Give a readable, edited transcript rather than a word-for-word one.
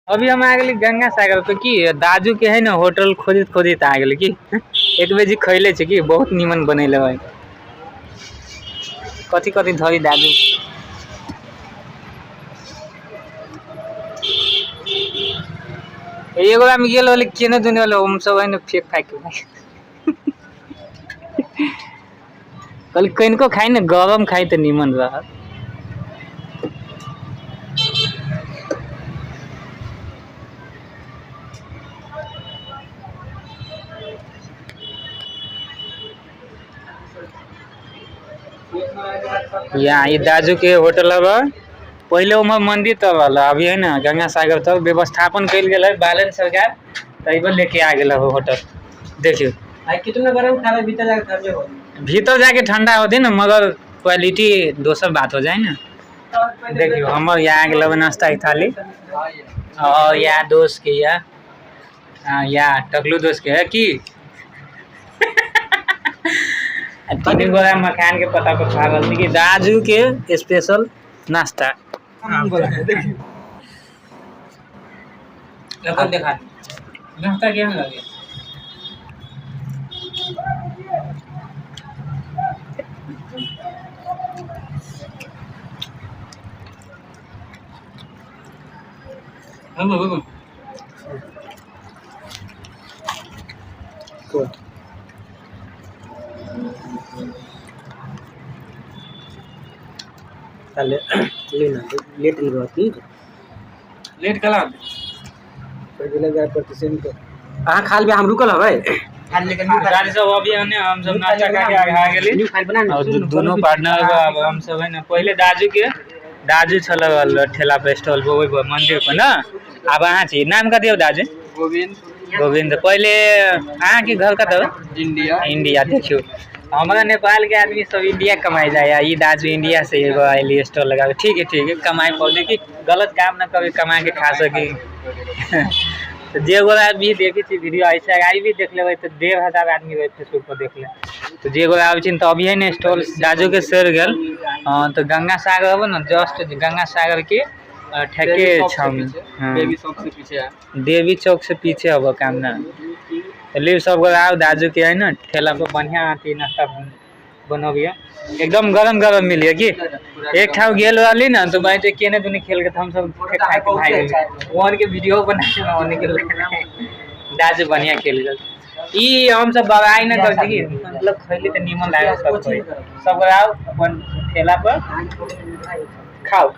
अभी हम आ गेली गंगा सागर पे की दाजू के है ना होटल खोजैत खोजैत आ गेली की। एक बेर जी खैले छै की बहुत नीमन बनेले है। कथी कथी धरी दाजू। एगो आदमी गेल होले केने दुने होले हम सब है ना फेंक फाक के। कहली कनिको खाइ ने गरम खाइ तऽ नीमन रहत। यहाँ ई दाजू के होटल हब। पहले उम्हर मंदिर तब रहल, अभी है ना गंगा सागर तब व्यवस्थापन कइल गेल है बालन सरकार, तब लेके आ गेल है होटल। देखियो आई कितना गरम खाना भीतर जाके ठंडे हो, भीतर जाके ठंडा होते ना, मगर क्वालिटी दोसर बात हो जाए ना। देखियो हमर यहाँ आ गेल हबे नाश्ता के थाली, और यहाँ दोस्त के या यहाँ टकलू दोस्त के है की तीन गोरा मखान के पत्ता पर खा रहल छी कि दाजू के स्पेशल नाश्ता। लगन देखा नाश्ता केहन लगे? हम ताले लेना लेट नहीं होती। लेट कला पहले जा प्रतिसेन के अहाँ खा लेबै, हम रुकल हबै। गाड़ी सब अभी हने हम सब नाश्ता खा के आ गेली। न्यू फाइल बना और दोनों पार्टनर अब हम सब है ना। पहले दाजू के दाजू छल ठेला पे स्टॉल पर ओहि पर मंदिर पर ना। आब अहाँ छी, नाम कथी हौ दाजू? गोविंद। गोविंद। पहले अहाँ के घर कतऽ? इंडिया। इंडिया। देखियो हमरा नेपाल के आदमी सब इंडिया कमाई जाए, ई दाजू इंडिया से एगो आइली स्टॉल लगावे। ठीक है ठीक है, कमाई पौधे की गलत काम ना कभी कमा के खा सकी। तो जे गोरा भी देखै छी वीडियो ऐसे आई भी देख लेबै तऽ 1500 आदमी रहै फेसबुक पर देख ले। तऽ जे गोरा आबै छै तऽ अभी है ने स्टॉल दाजू के सड़ गेल। हाँ, तो गंगा सागर हबे ना, जस्ट गंगा सागर के ठेके छाव में। हाँ। देवी चौक से पीछे है। देवी चौक से पीछे हबे काम ना। तो लीव सब गोरा आउ दाजू के है ना ठेला पर बढ़िया अथी नाश्ता बनबिया, एकदम गरम गरम मिलिए की। एक ठाव गेल रहली ना तो बैठे केने दुनी खेल के हम सब खा के भाग गेली। ओहन के वीडियो बना के ओहन के दाजू बढ़िया खेल गेल। ई हम सब बड़ाई ना कर छी मतलब खैली त नीमन लागल सब कोई। सब गोरा आउ अपन ठेला पर खाओ।